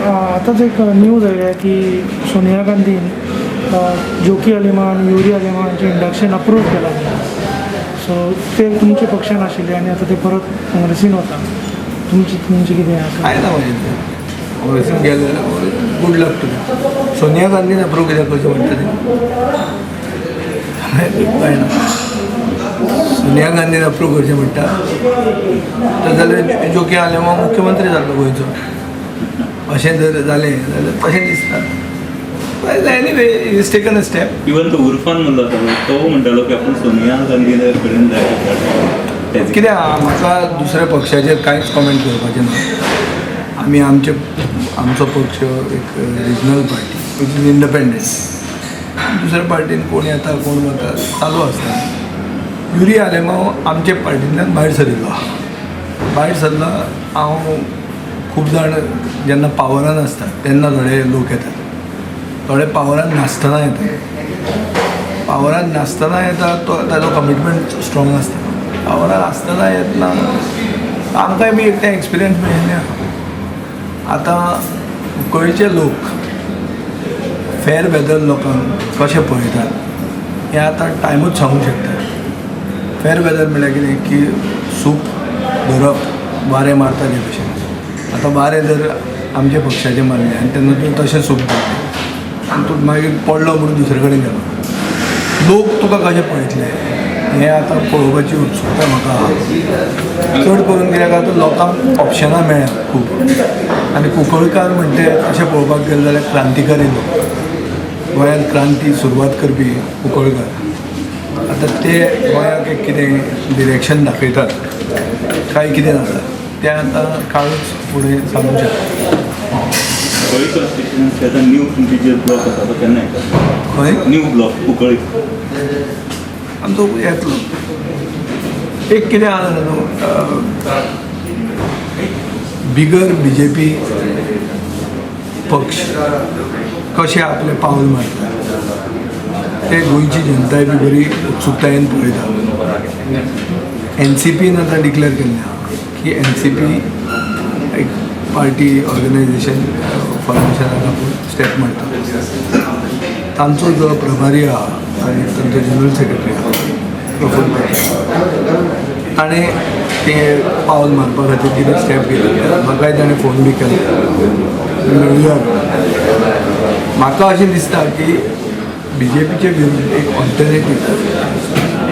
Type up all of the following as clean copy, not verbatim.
आतांच एक न्यूज आयल्या की सोनिया गांधीन जोकी आलेमांव आनी युरी आलेमांव हांचें इंडक्शन अप्रूव केलां. सो ते तुमच्या पक्षान आशिल्ले आनी आतां ते परत काँग्रेसीन वता. तुमचें कितें आसा? कांय ना म्हणजे तें काँग्रेसीन गेले जाल्यार गूड लक टू. सोनिया गांधीन अप्रूव कित्याक करचें म्हणटा तें कांय ना. सोनिया गांधीन अप्रूव करचें म्हणटा तर जाल्यार जोकी आलेमांव मुख्यमंत्री जाल्लो गोंयचो, अशें जर जालें जाल्यार तशें दिसता. Anyway, he's taken a step. Even तो उर्फान म्हणलो आसा पळय, तो म्हणटालो की आपूण सोनिया गांधी कडेन जाय. कितें आहा, म्हाका दुसऱ्या पक्षाचेर कांयच कॉमेंट करपाचें ना. आमी आमचे आमचो पक्ष एक regional party which is independent. दुसऱ्या पार्टीन कोण येता, कोण वता, चालू आसता. युरी आलेमांव आमचे पार्टींतल्यान भायर सरिल्लो आहा. भायर सरला. हांव खूब जाण जेन्ना पावरान आसता तेन्ना थोडे लोक येतात, थोडे पावरान नासतना येतात. पावरान नासतना येता तो ताजो कमिटमेंट स्ट्रॉंग आसता. पावरान आसतना येतना आमकांय बी एक तें एक्सपिरियन्स मेळिल्लें आहा. आतां गोंयचे लोक फेर वेदर लोकांक कशें पळयतात हें आतां टायमूच सांगूंक शकता. फेर वेदर म्हणल्यार कितें की सूप धरप, वारें मारता ते भशेन. आतां वारें जर आमच्या पक्षाचें मारलें आनी तेन्ना तूं तशें सूप धरलें आनी तूं मागीर पडलो म्हणून दुसरे कडेन गेलो, लोक तुका कशें पळयतले हें आतां पळोवपाची उत्सुकता म्हाका आहा. चड करून कित्याक आतां लोकांक ऑप्शनां मेळ्ळ्या खूब आनी कुंकळकार म्हणटे अशें पळोवपाक गेलें जाल्यार क्रांतिकारी लोक, गोंयांत क्रांती सुरवात करपी कुंकळकार. आतां ते गोंयाक एक कितें डिरेक्शन दाखयतात काय कितें जाता तें आतां काळूच फुडें सांगूंक शकता. कुंकळी कॉन्स्टिट्युएन्सी आतां न्यू तुमची जे ब्लॉक आसा तो केन्ना येता? खंय? New block Cuncolim. आमचो येतलो. एक कितें आहा जाणा न्हू, बिगर बीजेपी पक्ष कशें आपलें पावल मारता ते गोंयची जनताय बी बरी उत्सुकतायेन पळयता. एनसीपीन आतां डिक्लेअर केल्लें आहा की एनसीपी एक पार्टी ऑर्गनायझेशन फॉर्मेशनाक आपूण स्टेप मारता. तांचो जो प्रभारी आहा आनी तांचो जनरल सेक्रेटरी आहा प्रफुल्ल पटेल, ताणें तें पावल मारपा खातीर कितें स्टेप घेतली. म्हाकाय ताणें फोन बी केलो, मेळुया. म्हाका अशें दिसता की बीजेपीचे विरुद्ध एक ऑल्टरनेटीव,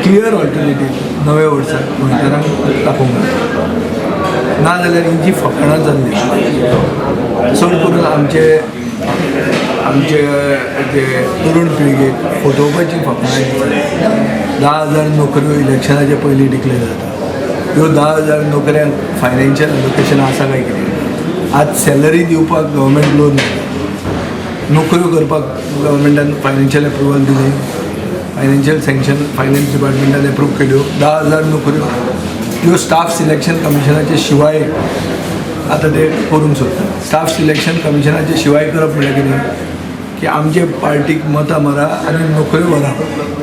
क्लियर ऑल्टरनेटीव नव्या वर्साक गोंयकारांक दाखोवंक जाय. ना जाल्यार ही जी फकाणां जाल्ली, चड करून आमचे आमचे जे तरुण पिळगेक फटोवपाची फकाणां जी, 10,000 नोकऱ्यो इलेक्शनाच्या पयलीं डिक्लेर जाता, ह्यो 10,000 नोकऱ्यांक फायनान्शियल एलोकेशन आसा काय कितें? आज सॅलरी दिवपाक गव्हर्मेंट लोन दिता, नोकऱ्यो करपाक गव्हर्मेंटान फायनान्शियल एप्रुवल दिलें, फायनान्शियल सँक्शन फायनान्स डिपार्टमेंटान एप्रूव केल्यो 10,000 नोकऱ्यो. त्यो स्टाफ सिलेक्शन कमिशनाचे शिवाय आतां ते करूंक सोदतात. स्टाफ सिलेक्शन कमिशनाचे शिवाय करप म्हणल्यार कितें की आमचे पार्टीक मतां मारा आनी नोकऱ्यो व्हरा.